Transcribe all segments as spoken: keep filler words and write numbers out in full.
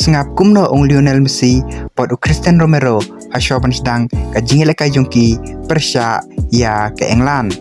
Ngap kumno ong Lionel Messi bad u Christian Romero hashwa ban sdang ka jingïalehkai jong ki pyrshah ïa ka England.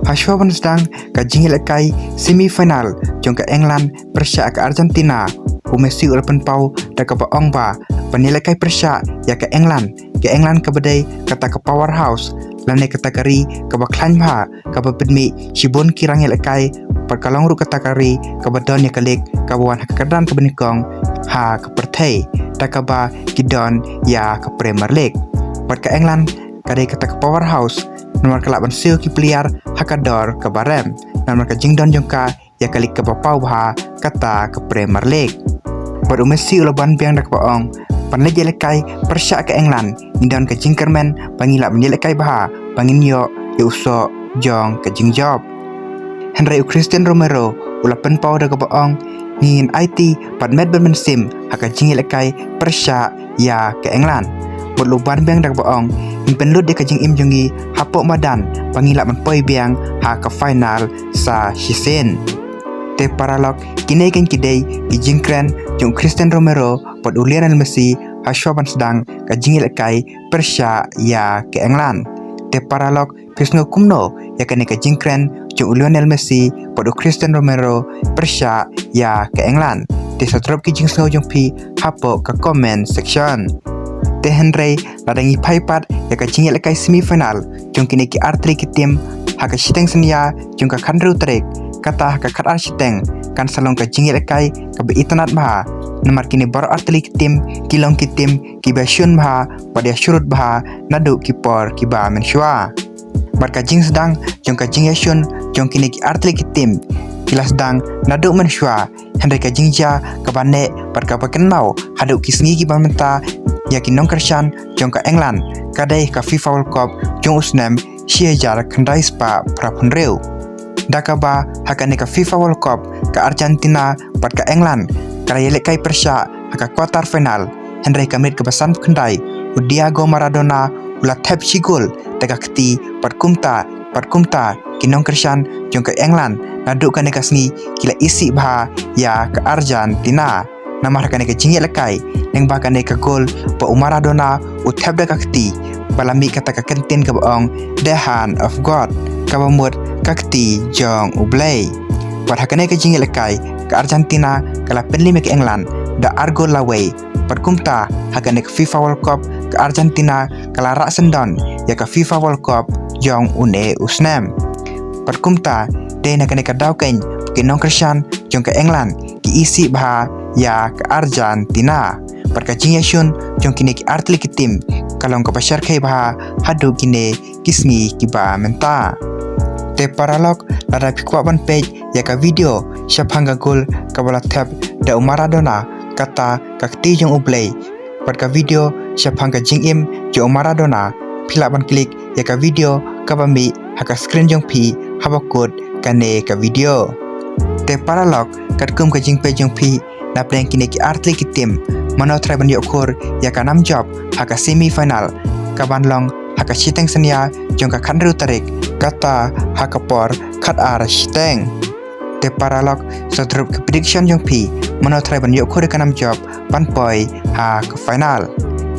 Hashwa ban sdang ka jingïalehkai semi final jong ka England pyrshah ka Argentina, u Messi u la pynpaw da kaba ong ba ban ïalehkai pyrshah ïa ka England, ka England kaba dei kata ka powerhouse lane kata ka ri kaba khlaiñ bha, kaba pynmih shibun ki rang ïalehkai, bad ka long ruh kata ka ri kaba don ïa ka lig kaba wan ha ka kyrdan kaba nyngkong ha ka pyrthei, da kaba ki don ïa ka Premier League. Bad ka England ka dei kata ka powerhouse, namar ka lah ban siew ki player ha ka dor kaba rem, namar ka jingdon jong ka ïa ka lig kaba paw bha, kata ka Premier League. Bad u Messi u la ban biang da kaba ong, ban leit ïalehkai pyrshah ka England, ngi don ka jingkyrmen ba ngi lah ban ïalehkai bha, ba ngin ïoh ïa u soh jong ka jingjop. Hynrei u Christian Romero u la pynpaw da kaba ong, ngin aiti bad met bad mynsiem ha ka jingïalehkai pyrshah ïa ka England. Bad u la ban biang da kaba ong, ngin pynlut ïa ka jingim jong ngi hapoh madan ba ngi lah ban poi biang ha ka final sa shisien. Te paralok, kine kein ki dei ki jingkren jong u Christian Romero bad u Lionel Messi hashwa ban sdang ka jingïalehkai pyrshah ïa ka England. Te paralok, phi sngew kumno ïa kane ka jingkren jong u Lionel Messi bad u Christian Romero pyrshah ïa ka England? Te sa drop ki jingsngew jong phi hapoh ka comment section. Te hynrei lada ngi phai pat ïa ka jingïalehkai semi final jong kine ki artylli ki team ha ka shiteng synñia jong ka khathynriew tarik, kata ha ka khatar shiteng, kan sa long ka jingïalehkai kaba itynnad bha, namar kine baroh artylli ki team ki long ki team kiba shun bha bad ïa shrut bha naduh ki por kiba mynshuwa. Bad ka jingsdang jong ka jingïashun jong kine ki artylli ki team ki la sdang naduh mynshuwa, hynrei ka jingjia kaba neh bad kaba kynmaw haduh ki sngi kiba mynta ïa ki nongkyrshan jong ka England ka dei ka FIFA World Cup jong u snem shi hajar khyndai spah phra phew hynriew. Da kaba ha kane ka FIFA World Cup ka Argentina bad ka England ka la ïalehkai pyrshah ha ka quarter final, hynrei ka minit kaba san phew khyndai u Diego Maradona u la thep shi gol da ka kti, bad kumta bad kumta ki nongkyrshan jong ka England naduh kane ka sngi ki la isih bha ïa ka Argentina. Namar ha kane ka jingïalehkai, lyngba kane ka gol ba u Maradona u thep da ka kti, ba la mih kata ka kyntien kaba ong, "The hand of God," kaba mut ka kti jong U Blei. Bad ha kane ka jingïalehkai ka Argentina ka la pynliem ïa ka England da ar gol la wei. Bad kumta ha kane ka FIFA World Cup ka Argentina ka la rah syndon ïa ka FIFA World Cup jong une u snem. Bad kumta dei na kane ka daw kein ba ki nongkyrshan jong ka England ki isih bha ïa ka Argentina. Bad ka jingïashun jong kine ki artylli ki team ka long kaba shyrkhei bha haduh kine ki sngi kiba mynta. Te paralok, lada phi kwah ban peit ïa ka video shaphang ka gol kaba la thep da u Maradona, kata ka kti jong U Blei, bad ka video shaphang ka jingim jong u Maradona, phi lah ban klik ïa ka video kaba mih ha ka screen jong phi haba kut kane ka video. Te paralok, katkum ka jingpeit jong phi napdeng kine ki artylli ki team, mano trai ban ïoh khur ïa ka nam jop ha ka semi final kaban long ha ka shiteng synñia jong ka khathynriew tarik, kata ha ka por khatar shiteng. Te paralok, sa drop ki prediction jong phi, mano trai ban ïoh khur ïa ka nam jop ban poi ha ka final.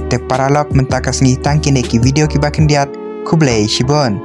Te paralok, mynta ka sngi tang kine ki video kiba khyndiat, khublei shibun.